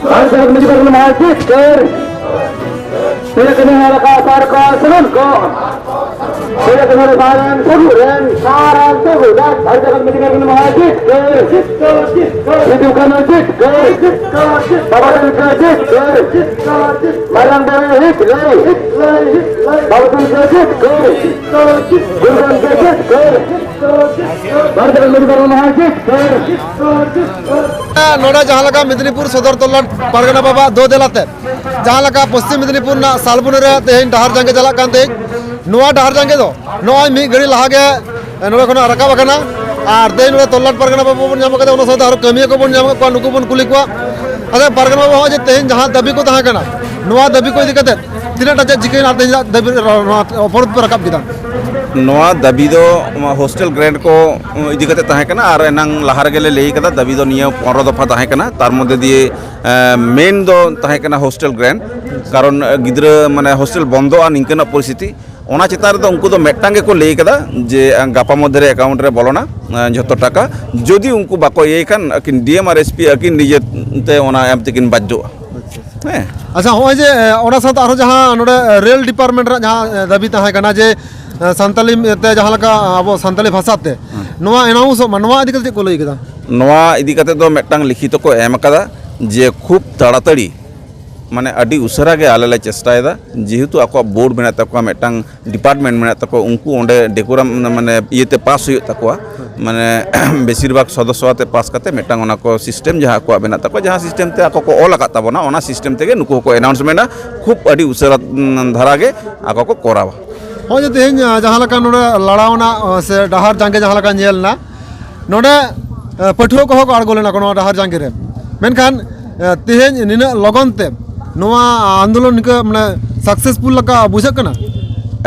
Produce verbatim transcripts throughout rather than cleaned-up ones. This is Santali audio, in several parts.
ᱵᱷᱟᱨᱚᱛ ᱡᱟᱠᱟᱛ ᱢᱟᱹᱡᱷᱤ ᱯᱟᱨᱜᱟᱱᱟ ᱢᱚᱦᱟ ᱡᱤᱛᱠᱟᱹᱨ᱾ ᱛᱤᱱᱟᱹᱜ ᱠᱟᱹᱢᱤ ᱦᱚᱨᱟ ᱠᱚ ᱥᱟᱨ ᱠᱚ ᱥᱟᱱᱟᱢ ᱠᱚ᱾ ᱛᱤᱱᱟᱹᱜ ᱠᱟᱹᱢᱤ ᱦᱚᱨᱟ ᱥᱟᱨ ᱟᱱ ᱥᱟᱹᱜᱩ ᱨᱮᱱ ᱥᱟᱨ ᱟᱱ ᱥᱟᱹᱜᱩ ᱨᱮᱱ ᱵᱷᱟᱨᱚᱛ ᱡᱟᱠᱟᱛ ᱢᱟᱹᱡᱷᱤ ᱯᱟᱨᱜᱟᱱᱟ ᱢᱚᱦᱟ ᱡᱤᱛᱠᱟᱹᱨ᱾ ᱥᱤᱫᱩ ᱠᱟᱹᱱᱦᱩ ᱡᱤᱛᱠᱟᱹᱨ᱾ ᱵᱟᱵᱟ ᱛᱤᱞᱠᱟᱹ ᱡᱤᱛᱠᱟᱹᱨ᱾ ᱢᱟᱨᱟᱝ ᱫᱟᱲᱮ ᱦᱤᱛ ᱞᱟᱹᱭ᱾ ᱵᱟᱵᱟ ᱛᱤᱞᱠᱟᱹ ᱡᱤᱛᱠᱟᱹᱨ᱾ ᱜᱩᱨᱩ ᱜᱚᱢᱠᱮ ᱡᱤᱛᱠᱟᱹᱨ᱾ ᱵᱷᱟᱨᱚᱛ ᱡᱟᱠᱟᱛ ᱢᱟᱹᱡᱷᱤ ᱯᱟᱨᱜᱟᱱᱟ ᱢᱚᱦᱟ ᱡᱤᱛᱠᱟᱹᱨ᱾ ᱱᱚᱰᱮ ᱡᱟᱦᱟᱸ ᱞᱮᱠᱟ ᱢᱮᱫᱽᱱᱤᱯᱩᱨ ᱥᱚᱫᱚᱨ ᱛᱚᱞᱞᱟᱴ ᱯᱟᱨᱜᱟᱱᱟ ᱵᱟᱵᱟ ᱫᱚ ᱫᱮᱞᱟᱛᱮ ᱡᱟᱦᱟᱸ ᱞᱮᱠᱟ ᱯᱚᱥᱪᱤᱢ ᱢᱮᱫᱽᱱᱤᱯᱩᱨ ᱨᱮᱱᱟᱜ ᱥᱟᱞᱵᱚᱱᱤ ᱨᱮ ᱛᱮᱦᱮᱧ ᱰᱟᱦᱟᱨ ᱡᱟᱸᱜᱮ ᱪᱟᱞᱟᱜ ᱠᱟᱱ ᱛᱟᱦᱮᱸᱫ, ᱱᱚᱣᱟ ᱰᱟᱦᱟᱨ ᱡᱟᱸᱜᱮ ᱫᱚ ᱱᱚᱜᱼᱚᱭ ᱢᱤᱫ ᱜᱷᱟᱹᱲᱤ ᱞᱟᱦᱟ ᱜᱮ ᱱᱚᱰᱮ ᱠᱷᱚᱱᱟᱜ ᱨᱟᱠᱟᱵ ᱟᱠᱟᱱᱟ᱾ ᱟᱨ ᱛᱮᱦᱮᱧ ᱱᱚᱰᱮ ᱛᱚᱞᱞᱟᱴ ᱯᱟᱨᱜᱟᱱᱟ ᱵᱟᱵᱟ ᱵᱚᱱ ᱧᱟᱢ ᱟᱠᱟᱫᱟ, ᱚᱱᱟ ᱥᱟᱶᱛᱮ ᱟᱨᱚ ᱠᱟᱹᱢᱤᱭᱟᱹ ᱠᱚᱵᱚᱱ ᱧᱟᱢ ᱟᱠᱟᱫ ᱠᱚᱣᱟ, ᱱᱩᱠᱩ ᱵᱚᱱ ᱠᱩᱞᱤ ᱠᱚᱣᱟ᱾ ᱟᱪᱪᱷᱟ ᱯᱟᱨᱜᱟᱱᱟ ᱵᱟᱵᱟ, ᱱᱚᱜᱼᱚᱭ ᱡᱮ ᱛᱮᱦᱮᱧ ᱡᱟᱦᱟᱸ ᱫᱟᱹᱵᱤ ᱠᱚ ᱛᱟᱦᱮᱸ ᱠᱟᱱᱟ, ᱱᱚᱣᱟ ᱫᱟᱹᱵᱤ ᱠᱚ ᱤᱫᱤ ᱠᱟᱛᱮ ᱛᱤᱱᱟᱹᱜ ᱴᱟ ᱪᱮᱫ ᱪᱤᱠᱟᱹᱭᱮᱱᱟ ᱟᱨ ᱛᱮᱦᱮᱧᱟᱜ ᱫᱟᱹᱵᱤ ᱱᱚᱣᱟ ᱚᱵᱚᱨᱳᱫᱷ ᱯᱮ ᱨᱟᱠᱟᱵ ᱠᱮᱫᱟ? ᱱᱚᱣᱟ ᱫᱟᱹᱵᱤ ᱫᱚ ᱦᱳᱥᱴᱮᱞ ᱜᱨᱮᱱᱴ ᱠᱚ ᱤᱫᱤ ᱠᱟᱛᱮ ᱛᱟᱦᱮᱸ ᱠᱟᱱᱟ, ᱟᱨ ᱮᱱᱟᱝ ᱞᱟᱦᱟ ᱨᱮᱜᱮ ᱞᱮ ᱞᱟᱹᱭ ᱠᱟᱫᱟ, ᱫᱟᱹᱵᱤ ᱫᱚ ᱱᱤᱭᱟᱹ ᱯᱚᱱᱨᱚ ᱫᱚᱯᱷᱟ ᱛᱟᱦᱮᱸ ᱠᱟᱱᱟ᱾ ᱛᱟᱨ ᱢᱚᱫᱽᱫᱷᱮ ᱫᱤᱭᱮ ᱢᱮᱱ ᱫᱚ ᱛᱟᱦᱮᱸ ᱠᱟᱱᱟ ᱦᱳᱥᱴᱮᱞ ᱜᱨᱮᱱᱴ, ᱠᱟᱨᱚᱱ ᱜᱤᱫᱽᱨᱟᱹ ᱢᱟᱱᱮ ᱦᱳᱥᱴᱮᱞ ᱵᱚᱱᱫᱚᱜᱼᱟ ᱱᱤᱝᱠᱟᱹᱱᱟᱜ ᱯᱚᱨᱤᱥᱛᱷᱤᱛᱤ᱾ ᱚᱱᱟ ᱪᱮᱛᱟᱱ ᱨᱮᱫᱚ ᱩᱱᱠᱩ ᱫᱚ ᱢᱤᱫᱴᱟᱝ ᱜᱮᱠᱚ ᱞᱟᱹᱭ ᱠᱟᱫᱟ ᱡᱮ ᱜᱟᱯᱟ ᱢᱚᱫᱽᱫᱷᱮ ᱨᱮ ᱮᱠᱟᱣᱩᱱᱴ ᱨᱮ ᱵᱚᱞᱚᱱᱟ ᱡᱷᱚᱛᱚ ᱴᱟᱠᱟ, ᱡᱩᱫᱤ ᱩᱱᱠᱩ ᱵᱟᱠᱚ ᱤᱭᱟᱹᱭ ᱠᱷᱟᱱ ᱟᱹᱠᱤᱱ ᱰᱤ ᱮᱢ ᱟᱨ ᱮᱥ ᱯᱤ ᱟᱹᱠᱤᱱ ᱱᱤᱡᱮ ᱛᱮ ᱚᱱᱟ ᱮᱢ ᱛᱮᱠᱤᱱ ᱵᱟᱫᱽᱫᱷᱚᱜᱼᱟ᱾ ᱦᱮᱸ᱾ ᱟᱪᱪᱷᱟ, ᱱᱚᱜᱼᱚᱭ ᱡᱮ ᱚᱱᱟ ᱥᱟᱶᱛᱮ ᱟᱨᱦᱚᱸ ᱡᱟᱦᱟᱸ ᱱᱚᱰᱮ ᱨᱮᱞ ᱰᱤᱯᱟᱨᱴᱢᱮᱱᱴ ᱨᱮᱱᱟᱜ ᱡᱟᱦᱟᱸ ᱫᱟᱹᱵᱤ ᱛᱟᱦᱮᱸ ᱠᱟᱱᱟ ᱡᱮ ᱥᱟᱱᱛᱟᱞᱤ ᱛᱮ ᱡᱟᱦᱟᱸ ᱞᱮᱠᱟ ᱟᱵᱚ ᱥᱟᱱᱛᱟᱞᱤ ᱵᱷᱟᱥᱟ ᱛᱮ ᱱᱚᱣᱟ ᱮᱱᱟᱣᱩᱱᱥᱚᱜ ᱢᱟ, ᱱᱚᱣᱟ ᱤᱫᱤ ᱠᱟᱛᱮ ᱪᱮᱫ ᱠᱚ ᱞᱟᱹᱭ ᱠᱮᱫᱟ? ᱱᱚᱣᱟ ᱤᱫᱤ ᱠᱟᱛᱮ ᱫᱚ ᱢᱤᱫᱴᱟᱝ ᱞᱤᱠᱷᱤᱛ ᱠᱚ ᱮᱢ ᱠᱟᱫᱟ ᱡᱮ ᱠᱷᱩᱵ ᱛᱟᱲᱟᱛᱟᱲᱤ, ᱢᱟᱱᱮ ᱟᱹᱰᱤ ᱩᱥᱟᱹᱨᱟ ᱜᱮ ᱟᱞᱮ ᱞᱮ ᱪᱮᱥᱴᱟᱭᱮᱫᱟ, ᱡᱮᱦᱮᱛᱩ ᱟᱠᱚᱣᱟᱜ ᱵᱳᱨᱰ ᱢᱮᱱᱟᱜ ᱛᱟᱠᱚᱣᱟ, ᱢᱤᱫᱴᱟᱝ ᱰᱤᱯᱟᱨᱴᱢᱮᱱᱴ ᱢᱮᱱᱟᱜ ᱛᱟᱠᱚᱣᱟ, ᱩᱱᱠᱩ ᱚᱸᱰᱮ ᱰᱮᱠᱳᱨᱟᱢ ᱢᱟᱱᱮ ᱤᱭᱟᱹᱛᱮ ᱯᱟᱥ ᱦᱩᱭᱩᱜ ᱛᱟᱠᱚᱣᱟ, ᱢᱟᱱᱮ ᱵᱮᱥᱤᱨ ᱵᱷᱟᱜᱽ ᱥᱚᱫᱚᱥᱥᱚ ᱟᱛᱮ ᱯᱟᱥ ᱠᱟᱛᱮ ᱢᱤᱫᱴᱟᱝ ᱚᱱᱟ ᱠᱚ ᱥᱤᱥᱴᱮᱢ ᱡᱟᱦᱟᱸ ᱟᱠᱚᱣᱟᱜ ᱢᱮᱱᱟᱜ ᱛᱟᱠᱚᱣᱟ, ᱡᱟᱦᱟᱸ ᱥᱤᱥᱴᱮᱢ ᱛᱮ ᱟᱠᱚ ᱠᱚ ᱚᱞ ᱟᱠᱟᱫ ᱛᱟᱵᱚᱱᱟ, ᱚᱱᱟ ᱥᱤᱥᱴᱮᱢ ᱛᱮᱜᱮ ᱱᱩᱠᱩ ᱦᱚᱸᱠᱚ ᱮᱱᱟᱣᱩᱱᱥᱢᱮᱱᱴᱟ, ᱠᱷᱩᱵ ᱟᱹᱰᱤ ᱩᱥᱟᱹᱨᱟ ᱫᱷᱟᱨᱟ ᱜᱮ ᱟᱠᱚ ᱠᱚ ᱠᱚᱨᱟᱣᱟ᱾ ᱱᱚᱜᱼᱚᱭ ᱡᱮ ᱛᱮᱦᱮᱧ ᱡᱟᱦᱟᱸ ᱞᱮᱠᱟ ᱱᱚᱰᱮ ᱞᱟᱲᱟᱣᱱᱟ ᱥᱮ ᱰᱟᱦᱟᱨ ᱡᱟᱸᱜᱮ ᱡᱟᱦᱟᱸ ᱞᱮᱠᱟ ᱧᱮᱞ ᱮᱱᱟ, ᱱᱚᱰᱮ ᱯᱟᱹᱴᱷᱩᱣᱟᱹ ᱠᱚᱦᱚᱸ ᱠᱚ ᱟᱬᱜᱚ ᱞᱮᱱᱟ ᱠᱚ ᱱᱚᱣᱟ ᱰᱟᱦᱟᱨ ᱡᱟᱸᱜᱮ ᱨᱮ, ᱢᱮᱱᱠᱷᱟᱱ ᱛᱮᱦᱮᱧ ᱱᱤᱱᱟᱹᱜ ᱞᱚᱜᱚᱱ ᱛᱮ ᱱᱚᱣᱟ ᱟᱱᱫᱳᱞᱚᱱ ᱱᱤᱝᱠᱟᱹ ᱢᱟᱱᱮ ᱥᱟᱠᱥᱮᱥᱯᱷᱩᱞ ᱞᱮᱠᱟ ᱵᱩᱡᱷᱟᱹᱜ ᱠᱟᱱᱟ?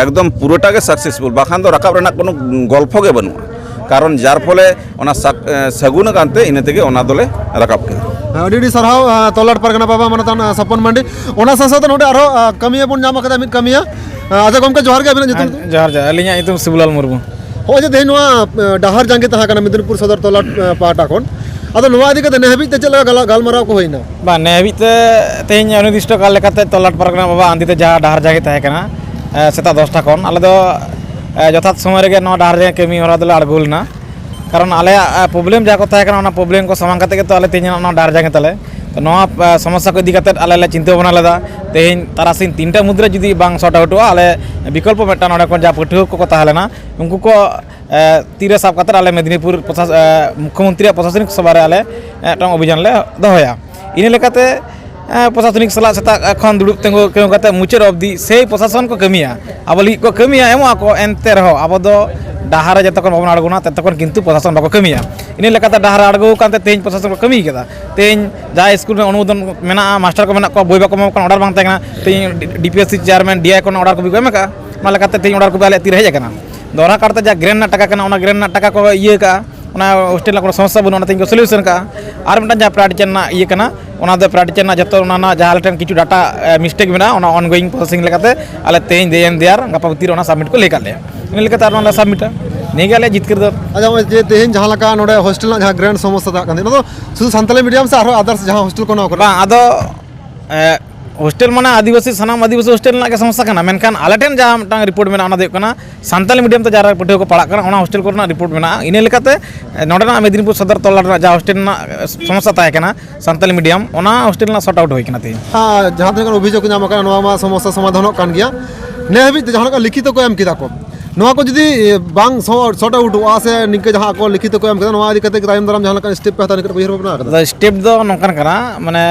ᱮᱠᱫᱚᱢ ᱯᱩᱨᱟᱹᱴᱟ ᱜᱮ ᱥᱟᱠᱥᱮᱥᱯᱷᱩᱞ, ᱵᱟᱠᱷᱟᱱ ᱫᱚ ᱨᱟᱠᱟᱵ ᱨᱮᱱᱟᱜ ᱠᱳᱱᱳ ᱜᱚᱞᱯᱷᱚ ᱜᱮ ᱵᱟᱹᱱᱩᱜᱼᱟ᱾ ᱠᱟᱨᱚᱱ ᱡᱟᱨ ᱯᱷᱚᱞᱮ ᱚᱱᱟ ᱥᱟᱠ-, ᱮ, ᱥᱟᱹᱜᱩᱱ ᱟᱠᱟᱱ ᱛᱮ ᱤᱱᱟᱹ ᱛᱮᱜᱮ ᱚᱱᱟ ᱫᱚᱞᱮ ᱨᱟᱠᱟᱵ ᱠᱮᱫᱟ᱾ ᱟᱹᱰᱤ ᱟᱹᱰᱤ ᱥᱟᱨᱦᱟᱣ, ᱛᱚᱞᱞᱟᱴ ᱯᱟᱨᱜᱟᱱᱟ ᱵᱟᱵᱟ ᱢᱟᱱᱚᱛᱟᱱ ᱥᱚᱯᱚᱱ ᱢᱟᱱᱰᱤ᱾ ᱚᱱᱟ ᱥᱟᱶ ᱥᱟᱶᱛᱮ ᱱᱚᱰᱮ ᱟᱨᱦᱚᱸ ᱠᱟᱹᱢᱤᱭᱟᱹ ᱵᱚᱱ ᱧᱟᱢ ᱟᱠᱟᱫᱟ, ᱢᱤᱫ ᱠᱟᱹᱢᱤᱭᱟᱹ᱾ ᱟᱪᱪᱷᱟ ᱜᱚᱢᱠᱮ, ᱡᱚᱦᱟᱨ ᱜᱮ, ᱟᱹᱵᱤᱱᱟᱜ ᱧᱩᱛᱩᱢ ᱫᱚ? ᱡᱚᱦᱟᱨ ᱡᱚᱦᱟᱨ, ᱟᱹᱞᱤᱧᱟᱜ ᱧᱩᱛᱩᱢ ᱥᱤᱵᱩᱞᱟᱞ ᱢᱩᱨᱢᱩ᱾ ᱦᱚᱸᱜᱼᱚᱭ ᱡᱮ ᱛᱮᱦᱮᱧ ᱱᱚᱣᱟ ᱰᱟᱦᱟᱨ ᱡᱟᱸᱜᱮ ᱛᱟᱦᱮᱸ ᱠᱟᱱᱟ ᱢᱮᱫᱽᱱᱤᱯᱩᱨ ᱥᱚᱫᱚᱨ ᱛᱚᱞᱞᱟᱴ ᱯᱟᱦᱴᱟ ᱠᱷᱚᱱ, ᱟᱫᱚ ᱱᱚᱣᱟ ᱤᱫᱤ ᱠᱟᱛᱮ ᱱᱮ ᱦᱟᱹᱵᱤᱡ ᱛᱮ ᱪᱮᱫ ᱞᱮᱠᱟ ᱜᱟᱞ-, ᱜᱟᱞᱢᱟᱨᱟᱣ ᱠᱚ ᱦᱩᱭᱱᱟ? ᱵᱟᱝ, ᱱᱮ ᱦᱟᱹᱵᱤᱡ ᱛᱮ ᱛᱮᱦᱮᱧ ᱚᱱᱤᱨᱫᱤᱥᱴᱚ ᱠᱟᱞ ᱞᱮᱠᱟᱛᱮ ᱛᱚᱞᱟᱴ ᱯᱟᱨᱜᱟᱱᱟ ᱵᱟᱵᱟ ᱟᱱᱫᱤ ᱛᱮ ᱡᱟᱦᱟᱸ ᱰᱟᱦᱟᱨ ᱡᱟᱸᱜᱮ ᱛᱟᱦᱮᱸ ᱠᱟᱱᱟ, ᱮ, ᱥᱮᱛᱟᱜ ᱫᱚᱥᱴᱟ ᱠᱷᱚᱱ ᱟᱞᱮ ᱫᱚ, ᱮ, ᱡᱚᱛᱷᱟᱛ ᱥᱚᱢᱚᱭ ᱨᱮᱜᱮ ᱱᱚᱣᱟ ᱰᱟᱦᱟᱨ ᱡᱟᱸᱜᱮ ᱠᱟᱹᱢᱤ ᱦᱚᱨᱟ ᱫᱚᱞᱮ ᱟᱬᱜᱚ ᱞᱮᱱᱟ᱾ ᱠᱟᱨᱚᱱ ᱟᱞᱮᱭᱟᱜ, ᱮ, problem ᱡᱟᱦᱟᱸ ᱠᱚ ᱛᱟᱦᱮᱸ ᱠᱟᱱᱟ, ᱚᱱᱟ problem ᱠᱚ ᱥᱟᱢᱟᱝ ᱠᱟᱛᱮ ᱜᱮᱛᱚ ᱟᱞᱮ ᱛᱮᱦᱮᱧ ᱱᱚᱣᱟ ᱰᱟᱦᱟᱨ ᱡᱟᱸᱜᱮ ᱛᱟᱞᱮ᱾ ᱛᱚ ᱱᱚᱣᱟ, ᱮ, ᱥᱚᱢᱚᱥᱥᱟ ᱠᱚ ᱤᱫᱤ ᱠᱟᱛᱮ ᱟᱞᱮ ᱞᱮ ᱪᱤᱱᱛᱟᱹ ᱵᱷᱟᱵᱽᱱᱟ ᱞᱮᱫᱟ᱾ ᱛᱮᱦᱮᱧ ᱛᱟᱨᱟᱥᱤᱧ ᱛᱤᱱᱴᱟ ᱢᱩᱫᱽᱨᱮ ᱡᱩᱫᱤ ᱵᱟᱝ sort out ᱚᱜᱼᱟ, ᱟᱞᱮ ᱵᱤᱠᱚᱞᱯᱚ ᱢᱤᱫᱴᱟᱝ ᱱᱚᱰᱮ ᱠᱷᱚᱱ ᱡᱟᱦᱟᱸ ᱯᱟᱹᱴᱷᱩᱣᱟᱹ ᱠᱚᱠᱚ ᱛᱟᱦᱮᱸ ᱞᱮᱱᱟ, ᱩᱱᱠᱩ ᱠᱚ, ᱮ, ᱛᱤᱨᱮ ᱥᱟᱵ ᱠᱟᱛᱮ ᱟᱞᱮ ᱢᱮᱫᱽᱱᱤᱯᱩᱨ ᱯᱨᱚᱥᱟᱥ-, ᱮ, ᱢᱩᱠᱷᱭᱚᱢᱚᱱᱛᱨᱤᱭᱟᱜ ᱯᱨᱚᱥᱟᱥᱚᱱᱤᱠ ᱥᱚᱵᱷᱟ ᱨᱮ ᱟᱞᱮ ᱢᱤᱫᱴᱟᱝ ᱚᱵᱷᱤᱡᱟᱱ ᱞᱮ ᱫᱚᱦᱚᱭᱟ᱾ ᱤᱱᱟᱹ ᱞᱮᱠᱟᱛᱮ, ᱮ, ᱯᱨᱚᱥᱟᱥᱚᱱᱤᱠ ᱥᱟᱞᱟᱜ ᱥᱮᱛᱟᱜ ᱠᱷᱚᱱ ᱫᱩᱲᱩᱵ ᱛᱤᱸᱜᱩ ᱛᱤᱸᱜᱩ ᱠᱟᱛᱮ ᱢᱩᱪᱟᱹᱫ ᱚᱵᱫᱤ ᱥᱮᱭ ᱯᱨᱚᱥᱟᱥᱚᱱ ᱠᱚ ᱠᱟᱹᱢᱤᱭᱟ᱾ ᱟᱵᱚ ᱞᱟᱹᱜᱤᱫ ᱠᱚ ᱠᱟᱹᱢᱤᱭᱟ, ᱮᱢᱚᱜ ᱟᱠᱚ, ᱮᱱᱛᱮ ᱨᱮᱦᱚᱸ ᱟᱵᱚ ᱫᱚ ᱰᱟᱦᱟᱨ ᱨᱮ ᱡᱚᱛᱚ ᱠᱷᱚᱱ ᱵᱟᱵᱚᱱ ᱟᱬᱜᱚᱱᱟ, ᱛᱚᱛᱚ ᱠᱷᱚᱱ ᱠᱤᱱᱛᱩ ᱯᱨᱚᱥᱟᱥᱚᱱ ᱵᱟᱠᱚ ᱠᱟᱹᱢᱤᱭᱟ᱾ ᱤᱱᱟᱹ ᱞᱮᱠᱟᱛᱮ ᱰᱟᱦᱟᱨ ᱨᱮ ᱟᱬᱜᱚ ᱟᱠᱟᱱ ᱛᱮ ᱛᱮᱦᱮᱧ ᱯᱨᱚᱥᱟᱥᱚᱱ ᱠᱚ ᱠᱟᱹᱢᱤ ᱠᱮᱫᱟ᱾ ᱛᱮᱦᱮᱧ ᱡᱟᱦᱟᱸ ᱥᱠᱩᱞ ᱨᱮ ᱚᱱᱩᱢᱳᱫᱚᱱ ᱢᱮᱱᱟᱜᱼᱟ, ᱢᱟᱥᱴᱟᱨ ᱠᱚ ᱢᱮᱱᱟᱜ ᱠᱚᱣᱟ, ᱵᱳᱭ ᱵᱟᱠᱚ ᱮᱢᱟ ᱠᱟᱱᱟ, ᱚᱰᱟᱨ ᱵᱟᱝ ᱛᱟᱦᱮᱸ ᱠᱟᱱᱟ᱾ ᱛᱮᱦᱮᱧ ᱰᱤ-, DPSC chairman, DI ᱠᱷᱚᱱ ᱚᱰᱟᱨ ᱠᱚᱯᱤ ᱠᱚ ᱮᱢ ᱟᱠᱟᱫᱼᱟ᱾ ᱚᱱᱟ ᱞᱮᱠᱟᱛᱮ ᱛᱮᱦᱮᱧ ᱚᱰᱟᱨ ᱠᱚᱯᱤ ᱟᱞᱮᱭᱟᱜ ᱛᱤᱨᱮ ᱦᱮᱡ ᱟᱠᱟᱱᱟ᱾ ᱫᱚᱦᱲᱟ ᱠᱟᱨᱛᱮ ᱡᱟᱦᱟᱸ grant ᱨᱮᱱᱟᱜ ᱴᱟᱠᱟ ᱠᱟᱱᱟ, ᱚᱱᱟ grant ᱨᱮᱱᱟᱜ ᱴᱟᱠᱟ ᱠᱚ ᱤᱭᱟᱹ ᱠᱟᱜᱼᱟ, ᱚᱱᱟ hostel ᱨᱮᱱᱟᱜ ᱠᱳᱱᱳ ᱥᱚᱢᱚᱥᱥᱟ ᱵᱟᱹᱱᱩᱜᱼᱟ, ᱚᱱᱟ ᱛᱮᱦᱮᱧ ᱠᱚ solution ᱠᱟᱜᱼᱟ᱾ ᱟᱨ ᱢᱤᱫᱴᱟᱝ ᱡᱟᱦᱟᱸ ᱯᱨᱟᱭ ᱴᱤᱪᱟᱨ ᱨᱮᱱᱟᱜ ᱤᱭᱟᱹ ᱠᱟᱱᱟ, ᱚᱱᱟ ᱫᱚ ᱯᱨᱟᱭ ᱴᱤᱪᱟᱨ ᱨᱮᱱᱟᱜ ᱡᱚᱛᱚ ᱚᱱᱟ ᱨᱮᱱᱟᱜ ᱡᱟᱦᱟᱸ ᱟᱞᱮ ᱴᱷᱮᱱ ᱠᱤᱪᱷᱩ data, ᱮ, mistake ᱢᱮᱱᱟᱜᱼᱟ, ᱚᱱᱟ ongoing processing ᱞᱮᱠᱟᱛᱮ ᱟᱞᱮ ᱛᱮᱦᱮᱧ ᱫᱮ ᱮᱢ ᱫᱮᱭᱟᱨ ᱜᱟᱯᱟ ᱵᱷᱤᱛᱤᱨ ᱨᱮ ᱚᱱᱟ submit ᱠᱚ ᱞᱟᱹᱭ ᱠᱟᱜ ᱞᱮᱭᱟ᱾ ᱤᱱᱟᱹ ᱞᱮᱠᱟᱛᱮ ᱟᱨ ᱚᱱᱟ ᱞᱮ submit ᱟ᱾ ᱱᱤᱭᱟᱹ ᱜᱮ ᱟᱞᱮᱭᱟᱜ ᱡᱤᱛᱠᱟᱹᱨ ᱫᱚ᱾ ᱟᱪᱪᱷᱟ, ᱱᱚᱜᱼᱚᱭ ᱡᱮ ᱛᱮᱦᱮᱧ ᱡᱟᱦᱟᱸ ᱞᱮᱠᱟ ᱱᱚᱰᱮ hostel ᱨᱮᱱᱟᱜ ᱡᱟᱦᱟᱸ grant ᱥᱚᱢᱚᱥᱥᱟ ᱪᱟᱞᱟᱜ ᱠᱟᱱ ᱛᱟᱦᱮᱸᱫ, ᱚᱱᱟ ᱫᱚ ᱥᱩᱫᱷᱩ ᱥᱟᱱᱛᱟᱞᱤ medium ᱥᱮ ᱟᱨᱦᱚᱸ others ᱡᱟᱦᱟᱸ hostel ᱠᱚ ᱱᱚᱣᱟ ᱠᱚᱨᱮ? ᱵᱟᱝ, ᱟᱫᱚ, ᱮ, hostel ᱢᱟᱱᱮ ᱟᱹᱫᱤᱵᱟᱹᱥᱤ, ᱥᱟᱱᱟᱢ ᱟᱹᱫᱤᱵᱟᱹᱥᱤ hostel ᱨᱮᱱᱟᱜ ᱜᱮ ᱥᱚᱢᱚᱥᱥᱟ ᱠᱟᱱᱟ, ᱢᱮᱱᱠᱷᱟᱱ ᱟᱞᱮ ᱴᱷᱮᱱ ᱡᱟᱦᱟᱸ ᱢᱤᱫᱴᱟᱝ report ᱢᱮᱱᱟᱜᱼᱟ, ᱚᱱᱟ ᱫᱚ ᱦᱩᱭᱩᱜ ᱠᱟᱱᱟ ᱥᱟᱱᱛᱟᱞᱤ medium ᱛᱮ ᱡᱟᱦᱟᱸ ᱯᱟᱹᱴᱷᱩᱣᱟᱹ ᱠᱚ ᱯᱟᱲᱦᱟᱜ ᱠᱟᱱᱟ, ᱚᱱᱟ hostel ᱠᱚᱨᱮᱱᱟᱜ report ᱢᱮᱱᱟᱜᱼᱟ᱾ ᱤᱱᱟᱹ ᱞᱮᱠᱟᱛᱮ, ᱮ, ᱱᱚᱰᱮᱱᱟᱜ ᱢᱮᱫᱽᱱᱤᱯᱩᱨ ᱥᱚᱫᱚᱨ ᱛᱚᱞᱟ ᱨᱮᱱᱟᱜ ᱡᱟᱦᱟᱸ hostel ᱨᱮᱱᱟᱜ, ᱮ, ᱥᱚᱢᱚᱥᱥᱟ ᱛᱟᱦᱮᱸ ᱠᱟᱱᱟ, ᱥᱟᱱᱛᱟᱞᱤ medium, ᱚᱱᱟ hostel ᱨᱮᱱᱟᱜ sort out ᱦᱩᱭ ᱠᱟᱱᱟ ᱛᱮᱦᱮᱧ᱾ ᱦᱮᱸ, ᱡᱟᱦᱟᱸ ᱛᱤᱱᱟᱹᱜ ᱜᱟᱱ ᱚᱵᱷᱤᱡᱳᱜᱽ ᱧᱟᱢ ᱟᱠᱟᱱᱟ, ᱱᱚᱣᱟ ᱢᱟ ᱥᱚᱢᱚᱥᱥᱟ ᱥᱚᱢᱟᱫᱷᱟᱱᱚᱜ ᱠᱟᱱ ᱜᱮᱭᱟ᱾ ᱱᱮ ᱦᱟᱹᱵᱤᱡ ᱛᱮ ᱡᱟᱦᱟᱸ ᱞᱮᱠᱟ ᱞᱤᱠᱷᱤᱛᱚ ᱠᱚ ᱮᱢ ᱠᱮᱫᱟ ᱠᱚ, ᱱᱚᱣᱟ ᱠᱚ ᱡᱩᱫᱤ, ᱮ, ᱵᱟᱝ ᱥᱚ-, sort out ᱚᱜᱼᱟ ᱥᱮ ᱱᱤᱝᱠᱟᱹ ᱡᱟᱦᱟᱸ ᱟᱠᱚ ᱞᱤᱠᱷᱤᱛᱚ ᱠᱚ ᱮᱢ ᱠᱮᱫᱟ, ᱱᱚᱣᱟ ᱤᱫᱤ ᱠᱟᱛᱮ ᱛᱟᱭᱚᱢ ᱫᱟᱨᱟᱢ ᱡᱟᱦᱟᱸ ᱞᱮᱠᱟᱱ step ᱯᱮ ᱦᱟᱛᱟᱣᱟ, ᱱᱤᱝᱠᱟᱹ ᱩᱭᱦᱟᱹᱨ ᱵᱷᱟᱵᱽᱱᱟ ᱟᱠᱟᱫᱟ? ᱟᱫᱚ step ᱫᱚ ᱱᱚᱝᱠᱟᱱ ᱠᱟᱱᱟ, ᱢᱟᱱᱮ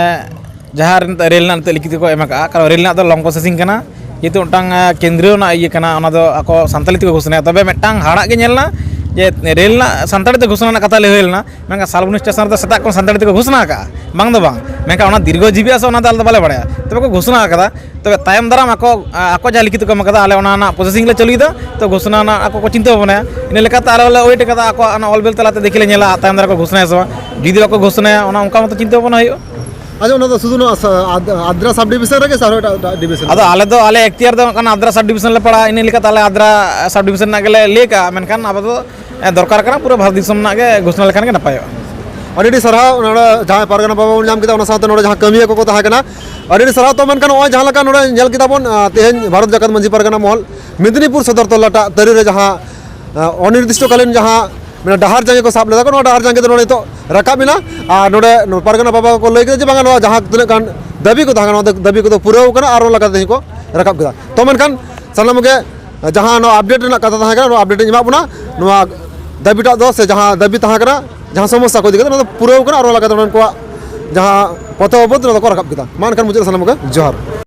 ᱡᱟᱦᱟᱸ ᱨᱮ ᱱᱤᱛᱚᱜ ᱨᱮᱞ ᱨᱮᱱᱟᱜ ᱱᱤᱛᱚᱜ ᱞᱤᱠᱷᱤᱛᱚ ᱠᱚ ᱮᱢ ᱟᱠᱟᱫᱼᱟ, ᱠᱟᱨᱚᱱ ᱨᱮᱞ ᱨᱮᱱᱟᱜ ᱫᱚ long processing ᱠᱟᱱᱟ, ᱡᱮᱦᱮᱛᱩ ᱢᱤᱫᱴᱟᱝ, ᱮ, ᱠᱮᱱᱫᱨᱤᱭᱚ ᱨᱮᱱᱟᱜ ᱤᱭᱟᱹ ᱠᱟᱱᱟ, ᱚᱱᱟ ᱫᱚ ᱟᱠᱚ ᱥᱟᱱᱛᱟᱲᱤ ᱛᱮᱠᱚ ᱜᱷᱳᱥᱚᱱᱟᱭᱟ᱾ ᱛᱚᱵᱮ ᱢᱤᱫᱴᱟᱝ ᱦᱟᱲᱟᱜ ᱜᱮ ᱧᱮᱞ ᱮᱱᱟ ᱡᱮ ᱨᱮᱞ ᱨᱮᱱᱟᱜ ᱥᱟᱱᱛᱟᱲᱤ ᱛᱮ ᱜᱷᱳᱥᱚᱱᱟ ᱨᱮᱱᱟᱜ ᱠᱟᱛᱷᱟ ᱞᱟᱹᱭ ᱦᱩᱭ ᱞᱮᱱᱟ, ᱢᱮᱱᱠᱷᱟᱱ ᱥᱟᱞᱵᱚᱱᱤ ᱥᱴᱮᱥᱚᱱ ᱨᱮᱫᱚ ᱥᱮᱛᱟᱜ ᱠᱷᱚᱱ ᱥᱟᱱᱛᱟᱲᱤ ᱛᱮᱠᱚ ᱜᱷᱳᱥᱚᱱᱟ ᱟᱠᱟᱫᱼᱟ, ᱵᱟᱝ ᱫᱚ ᱵᱟᱝ, ᱢᱮᱱᱠᱷᱟᱱ ᱚᱱᱟ ᱫᱤᱨᱜᱷᱚ ᱡᱤᱵᱤ ᱟᱥᱮ ᱚᱱᱟ ᱫᱚ ᱟᱞᱮ ᱫᱚ ᱵᱟᱞᱮ ᱵᱟᱲᱟᱭᱟ᱾ ᱛᱚᱵᱮ ᱠᱚ ᱜᱷᱳᱥᱚᱱᱟ ᱟᱠᱟᱫᱟ, ᱛᱚᱵᱮ ᱛᱟᱭᱚᱢ ᱫᱟᱨᱟᱢ ᱟᱠᱚ, ᱟ, ᱟᱠᱚ ᱡᱟᱦᱟᱸ ᱞᱤᱠᱷᱤᱛ ᱠᱚ ᱮᱢ ᱟᱠᱟᱫᱟ, ᱟᱞᱮ ᱚᱱᱟ ᱨᱮᱱᱟᱜ processing ᱞᱮ ᱪᱟᱹᱞᱩᱭᱮᱫᱟ᱾ ᱛᱚ ᱜᱷᱳᱥᱚᱱᱟ ᱨᱮᱱᱟᱜ ᱟᱠᱚ ᱠᱚ ᱪᱤᱱᱛᱟᱹ ᱵᱷᱟᱵᱽᱱᱟᱭᱟ, ᱤᱱᱟᱹ ᱞᱮᱠᱟᱛᱮ ᱟᱞᱮ ᱦᱚᱸᱞᱮ wait ᱟᱠᱟᱫᱟ ᱟᱠᱚᱣᱟᱜ ᱚᱱᱟ ᱚᱞ ᱵᱤᱞ ᱛᱟᱞᱟᱛᱮ, ᱫᱮᱠᱷᱤ ᱞᱮ ᱧᱮᱞᱟ ᱛᱟᱭᱚᱢ ᱫᱟᱨᱟᱢ ᱠᱚ ᱜᱷᱳᱥᱚᱱᱟᱭᱟ ᱥᱮ ᱵᱟᱝ᱾ ᱡᱩᱫᱤ ᱵᱟᱠᱚ ᱜᱷᱳᱥᱚᱱᱟᱭᱟ, ᱚᱱᱟ ᱚᱱᱠᱟ ᱢᱚᱛᱚ ᱪᱤᱱᱛᱟᱹ ᱵᱷᱟᱵᱽᱱᱟ ᱦᱩᱭᱩᱜᱼᱟ᱾ ᱟᱪᱪᱷᱟ, ᱚᱱᱟ ᱫᱚ ᱥᱩᱫᱷᱩ ᱱᱚᱣᱟ ᱥᱟ-, ᱟᱫ-, ᱟᱫᱽᱨᱟ sub division ᱨᱮᱜᱮ ᱥᱮ ᱟᱨᱦᱚᱸ ᱮᱴᱟᱜ, ᱮᱴᱟᱜ division? ᱟᱫᱚ ᱟᱞᱮ ᱫᱚ ᱟᱞᱮ ᱮᱠᱷᱛᱤᱭᱟᱨ ᱫᱚ ᱚᱱᱠᱟᱱ ᱟᱫᱽᱨᱟ sub division ᱞᱮ ᱯᱟᱲᱟᱜᱼᱟ, ᱤᱱᱟᱹ ᱞᱮᱠᱟᱛᱮ ᱟᱞᱮ ᱟᱫᱽᱨᱟ sub division ᱨᱮᱱᱟᱜ ᱜᱮᱞᱮ ᱞᱟᱹᱭ ᱠᱟᱜᱼᱟ, ᱢᱮᱱᱠᱷᱟᱱ ᱟᱵᱚ ᱫᱚ, ᱮ, ᱫᱚᱨᱠᱟᱨ ᱠᱟᱱᱟ ᱯᱩᱨᱟᱹ ᱵᱷᱟᱨᱚᱛ ᱫᱤᱥᱚᱢ ᱨᱮᱱᱟᱜ ᱜᱮ ᱜᱷᱳᱥᱚᱱᱟ ᱞᱮᱠᱷᱟᱱ ᱜᱮ ᱱᱟᱯᱟᱭᱚᱜᱼᱟ᱾ ᱟᱹᱰᱤ ᱟᱹᱰᱤ ᱥᱟᱨᱦᱟᱣ ᱱᱚᱰᱮ ᱡᱟᱦᱟᱸᱭ ᱯᱟᱨᱜᱟᱱᱟ ᱵᱟᱵᱟ ᱵᱚᱱ ᱧᱟᱢ ᱠᱮᱫᱟ, ᱚᱱᱟ ᱥᱟᱶᱛᱮ ᱱᱚᱰᱮ ᱡᱟᱦᱟᱸ ᱠᱟᱹᱢᱤᱭᱟᱹ ᱠᱚᱠᱚ ᱛᱟᱦᱮᱸ ᱠᱟᱱᱟ, ᱟᱹᱰᱤ ᱟᱹᱰᱤ ᱥᱟᱨᱦᱟᱣ᱾ ᱛᱚ ᱢᱮᱱᱠᱷᱟᱱ ᱱᱚᱜᱼᱚᱭ ᱡᱟᱦᱟᱸ ᱞᱮᱠᱟ ᱱᱚᱰᱮ ᱧᱮᱞ ᱠᱮᱫᱟ ᱵᱚᱱ, ᱟᱸ, ᱛᱮᱦᱮᱧ ᱵᱷᱟᱨᱚᱛ ᱡᱟᱠᱟᱛ ᱢᱟᱹᱡᱷᱤ ᱯᱟᱨᱜᱟᱱᱟ ᱢᱚᱦᱚᱞ ᱢᱮᱫᱽᱱᱤᱯᱩᱨ ᱥᱚᱫᱚᱨ ᱴᱚᱞᱟ ᱴᱟᱜ ᱛᱟᱹᱨᱤ ᱨᱮ ᱡᱟᱦᱟᱸ, ᱟᱸ, ᱚᱱᱤᱨᱫᱤᱥᱴᱚ ᱠᱟᱞᱤᱱ ᱡᱟᱦᱟᱸ ᱢᱟᱱᱮ ᱰᱟᱦᱟᱨ ᱡᱟᱸᱜᱮ ᱠᱚ ᱥᱟᱵ ᱞᱮᱫᱟ ᱠᱚ, ᱱᱚᱣᱟ ᱰᱟᱦᱟᱨ ᱡᱟᱸᱜᱮ ᱫᱚ ᱱᱚᱰᱮ ᱱᱤᱛᱚᱜ ᱨᱟᱠᱟᱵ ᱮᱱᱟ᱾ ᱟᱨ ᱱᱚᱰᱮ ᱱᱚᱣᱟ ᱯᱟᱨᱜᱟᱱᱟ ᱵᱟᱵᱟ ᱠᱚ ᱞᱟᱹᱭ ᱠᱮᱫᱟ ᱡᱮ ᱵᱟᱝᱟ, ᱱᱚᱣᱟ ᱡᱟᱦᱟᱸ ᱛᱤᱱᱟᱹᱜ ᱜᱟᱱ ᱫᱟᱹᱵᱤ ᱠᱚ ᱛᱟᱦᱮᱸ ᱠᱟᱱᱟ, ᱱᱚᱣᱟ ᱫᱟᱹᱵᱤ ᱠᱚᱫᱚ ᱯᱩᱨᱟᱹᱣ ᱠᱟᱱᱟ, ᱟᱨ ᱚᱱᱟ ᱞᱮᱠᱟᱛᱮ ᱛᱮᱦᱮᱧ ᱠᱚ ᱨᱟᱠᱟᱵ ᱠᱮᱫᱟ᱾ ᱛᱚ ᱢᱮᱱᱠᱷᱟᱱ ᱥᱟᱱᱟᱢ ᱜᱮ ᱡᱟᱦᱟᱸ ᱱᱚᱣᱟ ᱟᱯᱰᱮᱴ ᱨᱮᱱᱟᱜ ᱠᱟᱛᱷᱟ ᱛᱟᱦᱮᱸ ᱠᱟᱱᱟ, ᱱᱚᱣᱟ ᱟᱯᱰᱮᱴ ᱤᱧ ᱮᱢᱟᱜ ᱵᱚᱱᱟ᱾ ᱱᱚᱣᱟ ᱫᱟᱹᱵᱤᱴᱟᱜ ᱫᱚ ᱥᱮ ᱡᱟᱦᱟᱸ ᱫᱟᱹᱵᱤ ᱛᱟᱦᱮᱸ ᱠᱟᱱᱟ, ᱡᱟᱦᱟᱸ ᱥᱚᱢᱚᱥᱥᱟ ᱠᱚ ᱤᱫᱤ ᱠᱟᱛᱮ, ᱱᱚᱣᱟ ᱫᱚ ᱯᱩᱨᱟᱹᱣ ᱠᱟᱱᱟ, ᱟᱨ ᱚᱱᱟ ᱞᱮᱠᱟᱛᱮ ᱩᱱᱠᱩᱣᱟᱜ ᱡᱟᱦᱟᱸ ᱯᱚᱛᱷᱚ ᱵᱟᱵᱚᱫ, ᱱᱚᱣᱟ ᱫᱚᱠᱚ ᱨᱟᱠᱟᱵ ᱠᱮᱫᱟ᱾ ᱢᱟ ᱮᱱᱠᱷᱟᱱ ᱢᱩᱪᱟᱹᱫ ᱨᱮ ᱥᱟᱱᱟᱢ ᱠᱚᱜᱮ ᱡᱚᱦᱟᱨ᱾